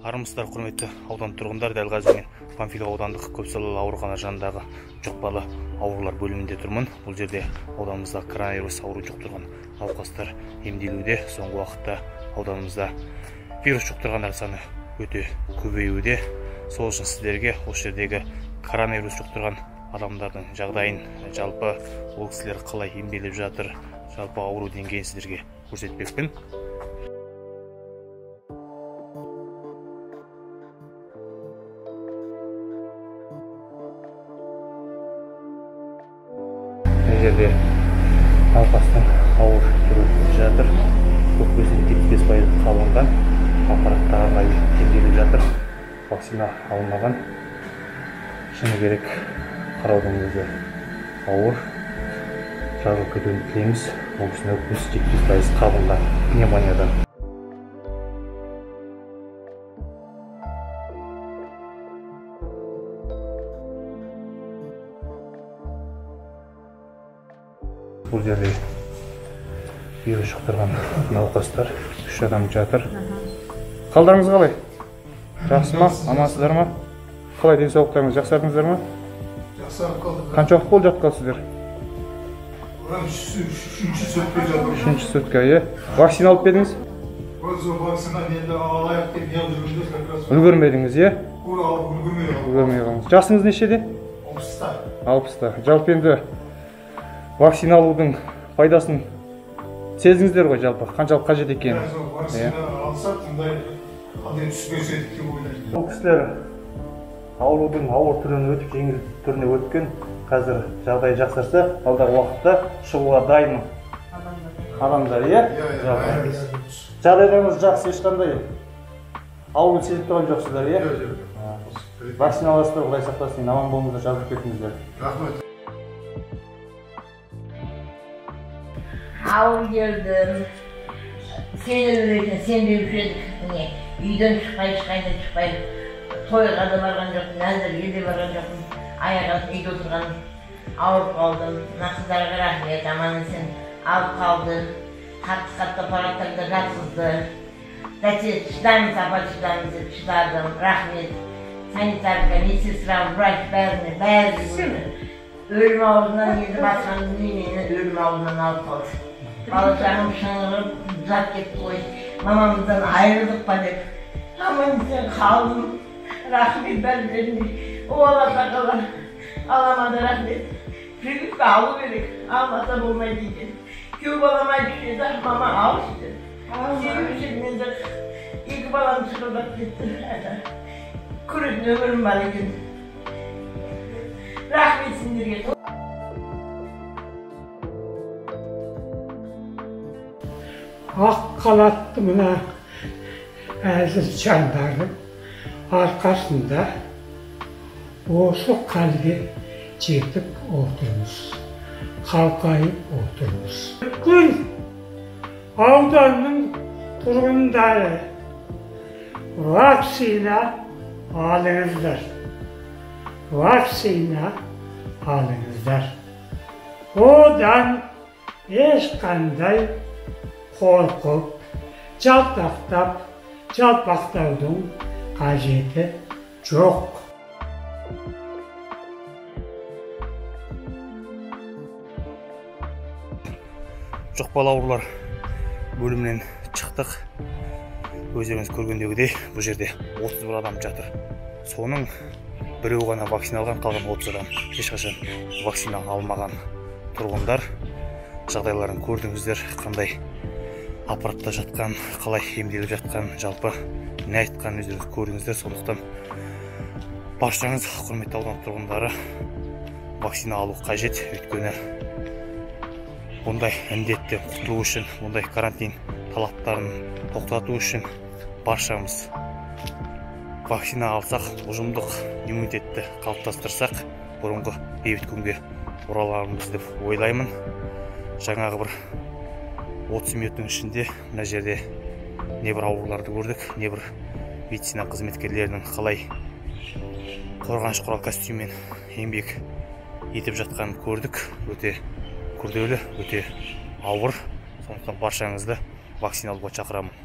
Армысыздар, құрметті аудан тұрғындар, дәл қазір мен Панфилов аудандық көпсалалы аурухана жанындағы жұқпалы аурулар бөлімінде тұрмын. Бұл жерде ауданымызда коронавирус ауру жұқтырған науқастар емделуде. Соңғы уақытта ауданымызда вирус жұқтырғандар саны өте көбеюде. Сол үшін сіздерге осы жердегі коронавирус жұқтырған адамдардың жағдайын, жалпы ол кісілер қалай емделіп жатыр, жалпы ауру деңгейін сіздерге көрсетпекпін. Мына жерде науқастың ауыр түрі жатыр. Өкпесінен 75% қабынған, аппаратта арнайы емделіп жатыр. Вакцина алынбаған. Шыны керек, қараудың өзі ауыр. Жазылып кетуін тілейміз. Ол кісінің өкпесі 75% қабынған пневмониядан. Бұл жерде вирус жұқтырған науқастар 3 адам жатыр. Қалдарыңыз қалай? Жақсы ма? Амансыздар ма? Қалай денсаулықтарыңыз, жақсардыңыздар ма? Жақсарып қалдық. Қанша уақыт болды жатқалы сіздер? Үшінші сутка жатырмыз. Үшінші сутка, иә. Вакцина алып бердіңіз? Вакцина енді алайық деп неғып жүргенде как раз. Үлгермедіңіз, иә? Үлгермей қалдым. Үлгермей қалдыңыз. Жасыңыз нешеде? 60-та. 60-та. Жалпы енді вакцина алудың пайдасын сездіңіздер ғой, жалпы қаншалық қажет екенін. Вакцина алса, тыңдай қандай түспес едік деп ойлаймын. Бұл кісілер аурудың ауыр түрінен өтіп, жеңіл түріне өткен. Қазір жағдай жақсарса, алдағы уақытта шығуға дайын адамдар, иә? Жағдайларыңыз жақсы, ешқандай ауру сезіп тұрған жоқсыздар, иә? Вакцина аласыздар, Құдай сақтасын, аман болыңыздар, жазылып кетіңіздер. Рахмет. Ауыр келдім, сенбеуші едік, міне, үйден шықпай, ешқайда шықпай, тойға да барған жоқпын, әзірге де барған жоқпын, аяқ асты үйде отырған, ауырып қалдым. Мына қыздарға рахмет, аман есен алып қалды, қатты-қатты аппараттарда жатқызды. Шыдаймыз, апа, шыдаймыз деп шыдадым, рахмет. Санитарка, медсестра, врач, бәріне, бәрі өлім аузынан енді басқан мені өлім аузынан алып қалды. Бала шағам шыңғырып жылап кетті ғой, мамамыздан айырылдық па деп. Аман есен қалдым, рахмет бәрілеріне. О, Алла тағала, Аллама да рахмет. Прививка алу керек, алмаса болмайды екен. Күйеу балам айтушы еді, мама алшы деп. Сенбеуші едім енді, екі балам шырылдап кетті. Көретін өмірім бар екен. Рахмет сендерге. Ақ халатты мына әзіл жандардың арқасында осы халге жетіп отырмыз, қалқайып отырмыз. Бүкіл ауданның тұрғындары вакцина алыңыздар, вакцина алыңыздар. Одан ешқандай қорқып, жалтақтап, жалпақтаудың қажеті жоқ. Жұқпалы аурулар бөлімінен шықтық. Өздеріңіз көргендегідей, бұл жерде 31 адам жатыр. Соның біреуі ғана вакцина алған, қалған 30 адам ешқашан вакцина алмаған тұрғындар. Жағдайларын көрдіңіздер, қандай аппаратта жатқан, қалай емделіп жатқан, жалпы не айтқан өздеріңіз көрдіңіздер. Сондықтан баршаңыз, құрметті аудан тұрғындары, вакцина алу қажет. Өйткені бұндай індеттен құтылу үшін, бұндай карантин талаптарын тоқтату үшін баршамыз вакцина алсақ, ұжымдық иммунитетті қалыптастырсақ, бұрынғы бейбіт күнге ораламыз деп ойлаймын. Жаңағы бір 30 минуттың ішінде мына жерде небір ауруларды көрдік, небір медицина қызметкерлерінің қалай қорғаныш құрал костюммен еңбек етіп жатқанын көрдік. Өте күрделі, өте ауыр. Сондықтан баршаңызды вакцина алуға шақырамын.